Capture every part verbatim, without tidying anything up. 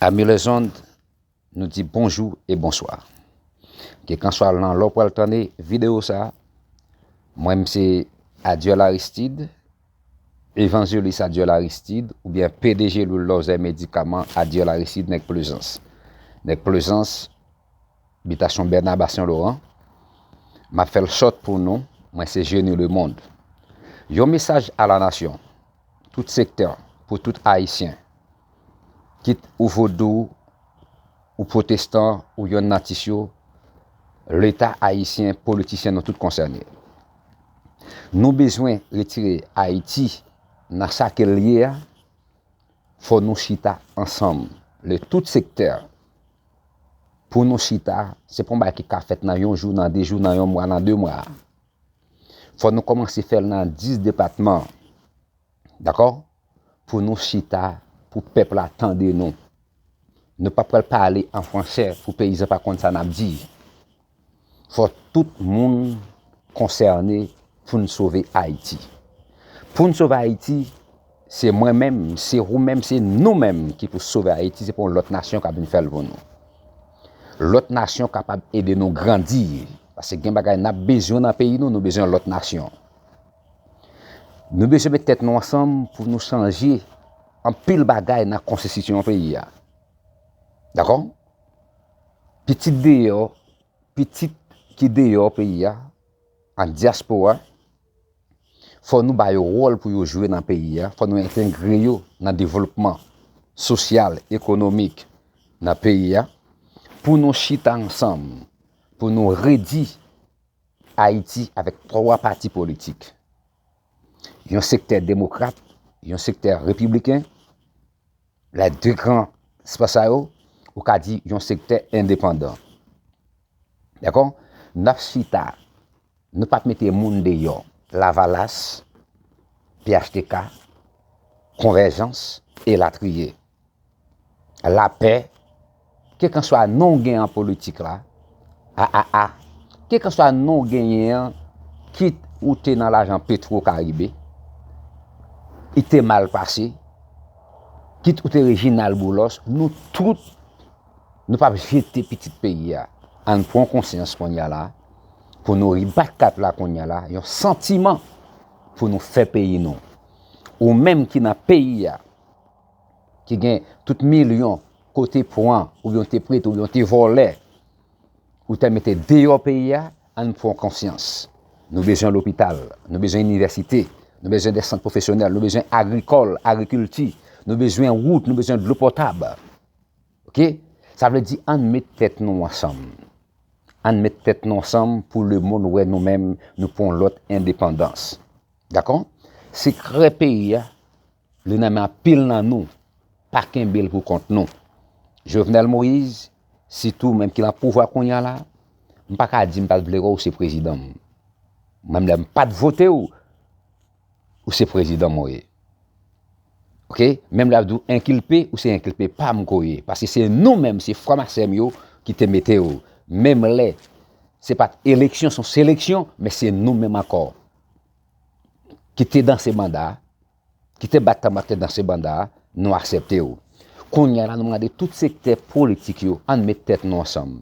Amis les ondes, nou di bonjou e bonswa. Kèlkanswa nan lè w pral tande videyo sa a, mwen m se Adiel Aristide, Evanjelis Adiel Aristide, oubyen P D G Lwil Lòzè Medikaman Adiel Aristide, nèg Plezans. Nèg Plezans, bitasyon Bèna Basen Loran. M ap fè l short pou nou, mwen se Jeni Lemonn. Yon mesaj a la nasyon, tout sektè, pou tout Ayisyen. Kit ou vodou, ou pwotestan, ou yonn nan tis yo, Leta ayisyen, politisyen, nou tout konsène. Nou bezwen retire Ayiti nan sa ke l ye a, fò nou chita ansanm, le tout sektè, pou nou chita, se pa yon bagay ki ka fèt nan yon jou, nan de jou, nan yon mwa, nan de mwa. Fò nou kòmanse fè l nan dis depatman. Dakò? Pou nou chita, pou pèp la tande nou. Nou pa pral pale an fransè pou peyizan pa konn sa n ap di. Fò tout moun konsène pou n sove Ayiti. Pou n sove Ayiti, se mwen menm, se ou menm, se nou menm ki pou sove Ayiti, se pa yon lòt nasyon k ap vin fè l pou nou. Lòt nasyon kapab ede nou grandi, paske gen bagay n ap bezwen nan peyi nou, nou bezwen lòt nasyon. Nou bezwen met tèt nou ansanm pou nou chanje anpil bagay nan konstitisyon peyi a. Dakò? Pitit deyò, pitit ki deyò peyi a, an dyaspora, fò nou ba yo wòl pou yo jwe nan peyi a, fò nou entegre yo nan devlopman sosyal, ekonomik nan peyi a, pou nou chita ansanm, pou nou redi Ayiti avèk twa pati politik. Yon sektè demokrat, yon sektè repibliken, lè de gran espas sa yo, ou ka di yon sektè endepandan. Dakò? N ap chita, nou p ap mete moun deyò, Lavalas, P H T K, Konvèjans, elatriye. Lapè, kèlkanswa non w gen an politik la, A A A, kèlkanswa non w genyen an, kit ou te nan lajan Petro Caribe, li te mal pase, kit ou te Reginald Boulos, nou tout, nou p ap jete pitit peyi a. Ann pran konsyans kounye a la, pou nou ribat kat la kounye a la, yon santiman pou nou fè peyi nou. Ou menm ki nan peyi a, ki gen tout milyon ke w te pran, oubyen w te prete, oubyen w te vòlè, ou te mete deyò peyi a, ann pran konsyans. Nou bezwen lopital, nou bezwen inivèsite, nou bezwen de sant pwofesyonèl, nou bezwen agrikòl, agrikilti, nou bezwen wout, nou bezwen dlo potab. Oke? Sa vle di ann met tèt nou ansanm. Ann met tèt nou ansanm pou lemonn wè nou menm, nou pran yon lòt endepandans. Dakò? Sekrè peyi a, li nan men anpil nan nou, pa kenbe l pou kont nou. Jovenel Moïse, sitou menm ki nan pouvwa kounye a la, m pa ka di m pa t vle wè w se prezidan m. Menm lè m pa t vote w, ou se prezidan m ou ye. Oke? Menm lè y ap di w enkilpe, ou se enkilpe pa m ke w ye. Paske se nou menm, se frè m ak sè m yo ki te mete w. Menm lè se pa t eleksyon, se yon seleksyon, men se nou menm ankò ki te danse banda a, ki te bat tanbou ak te danse banda a, nou aksepte w. Kounye a la, nou mande tout sektè politik yo, ann met tèt nou ansanm.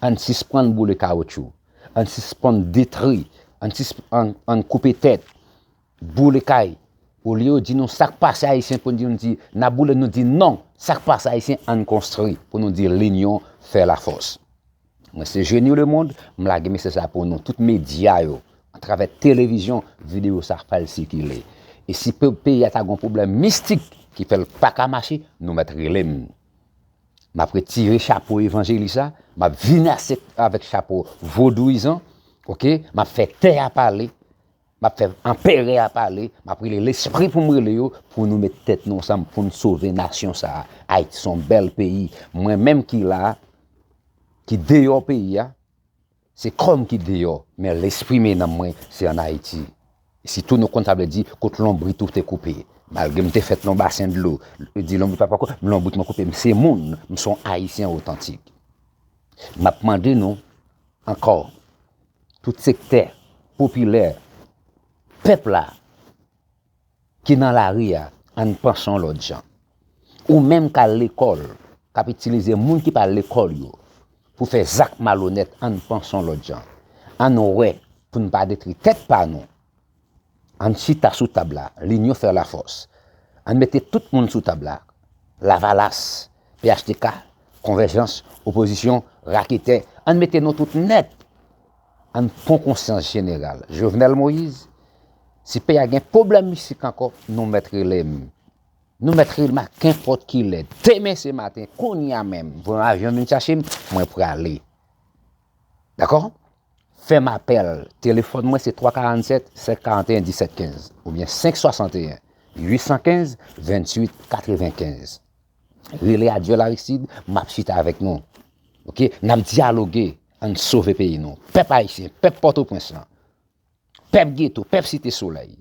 Ann sispann boule kawotchou. Ann sispann detri. Ann sisp-, ann, ann koupe tèt. Boule kay. Olye yo di nou sa k pase Ayisyen pou n di, nou di, n ap boule, nou di non. Sa k pase Ayisyen, ann konstwi pou nou di linyon fè lafòs. Mwen se Jeni Lemonn, m lage mesaj sa pou nou, tout medya yo, atravè televizyon, videyo sa fè l sikile. E si pe-, peyi a ta gen yon pwoblèm mistik ki fè l pa ka mache, nou mèt rele m. M ap retire chapo evanjelis la, m ap vini asèt avèk chapo vodouyizan, oke? M ap fè tè a pale, m ap fè anperè a pale, m ap rele lespri pou m rele yo, pou nou met tèt nou ansanm, pou n sove nasyon sa a. Ayiti se yon bèl peyi. Mwen menm ki la, ki deyò peyi a, se kò m ki deyò, men lespri m e nanm mwen, se ann Ayiti. Sitou nou konn sa vle di, kot lonbrit ou te koupe. Malgre m te fèt nan basen dlo, yo di lonbrit pa pa koupe, m lonbrit mwen koupe, m se moun, m se yon Ayisyen otantik. M ap mande nou ankò, tout sektè popilè, pèp la, ki nan lari a, ann panse yon lòt jan. Ou menm k al lekòl, k ap itilize moun ki pa al lekòl yo pou fè zak malonèt, ann panse yon lòt jan. Ann wè pou n pa detri tèt pa nou. Ann chita sou tab la, l'union fait la force. Ann mete tout moun sou tab la. Lavalas, P H T K, Konvèjans, opozisyon, raketè, ann mete nou tout nèt. Ann pran konsyans jeneral. Jovenel Moïse, si peyi a gen pwoblèm mistik ankò, nou mèt rele m. Nou mèt rele m a kenpòt ki lè. Demen se maten, kounye a menm. Voye yon avyon vin chache m, mwen prale. Dakò? Fè m apèl. Telefòn mwen se twa karannsèt, senk karanteyen, disèt kenz oubyen senk swasanteyen, uit san kenz, venntuit katrevenkenz. Rele Adiel Aristide, m ap chita avèk nou. Oke? N ap dyaloge, ann sove peyi nou. Pèp ayisyen, pèp Pòtoprens lan, pèp Geto, pèp Site Solèy,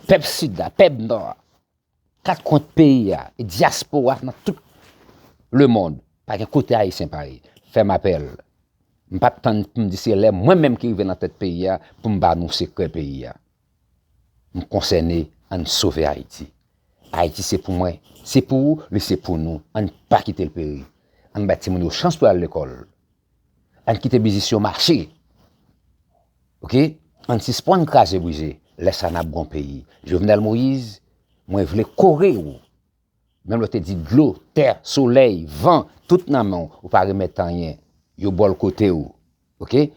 pèp Sid la, pèp Nò a, kat kwen peyi a, e dyaspora nan tout lemonn, pa gen kote ayisyen pa ye. Fè m apèl. M p ap tann pou m di se lè mwen menm ki rive nan tèt peyi a pou m ba nou sekrè peyi a. M konsène, ann sove Ayiti. Ayiti se pou mwen, se pou ou, li se pou nou. Ann pa kite l peri. Ann bay timoun yo chans pou y al lekòl. Ann kite biznis yo mache. Oke? Ann sispann kraze brize. Lè sa n ap gon peyi. Jovenel Moïse, mwen vle kore w. Menm lè w te di dlo, tè, solèy, van, tout nan men w, ou pa remèt anyen. Yo bò l kote w. Oke?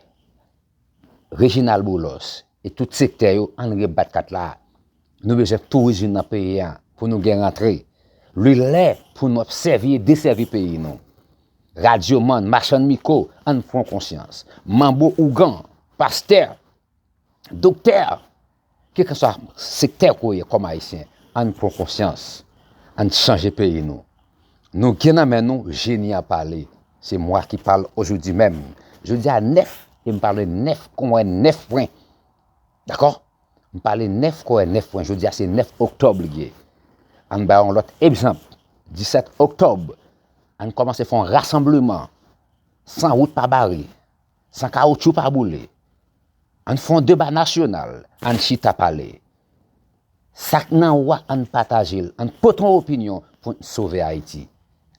Reginald Boulos e tout sektè yo, ann rebat kat la. Nou bezwen touris vin nan peyi a pou nou gen rantre. Li lè pou nou ap sèvi e desèvi peyi nou. Radyomann, machann mikwo, ann pran konsyans. Manbo, ougan, pastè, doktè, kèlkeswa sektè ke w ye kòm ayisyen, ann pran konsyans, ann chanje peyi nou. Nou gen nan men nou, jeni an pale. C'est moi qui parle aujourd'hui même. Jodi a nèf, e m pale nèf kon wè nèf pwen. Dakò? M pale nèf kon wè nèf pwen. Jodi a se nèf oktòb li ye. Ann bay yon lòt egzanp. Disèt oktòb, ann kòmanse fè yon rasanbleman. San wout pa bare, san kawotchou pa boule. Ann fè yon deba nasyonal, ann chita pale. Sa k nan ou a, ann pataje l, ann pote yon opinyon pou n sove Ayiti.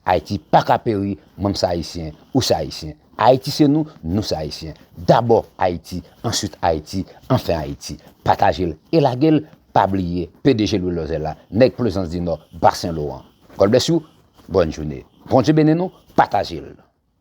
Ayiti pa ka peri, mwen m se ayisyen, ou se ayisyen. Ayiti se nou, nou se ayisyen. Dabò Ayiti, answit Ayiti, anfen Ayiti. Pataje l e lage l, pa bliye, P D G Louis Lozel la, nèg Plezans di Nò, Basen Loran. God bless you, bòn jounen. Bondye beni nou, pataje l.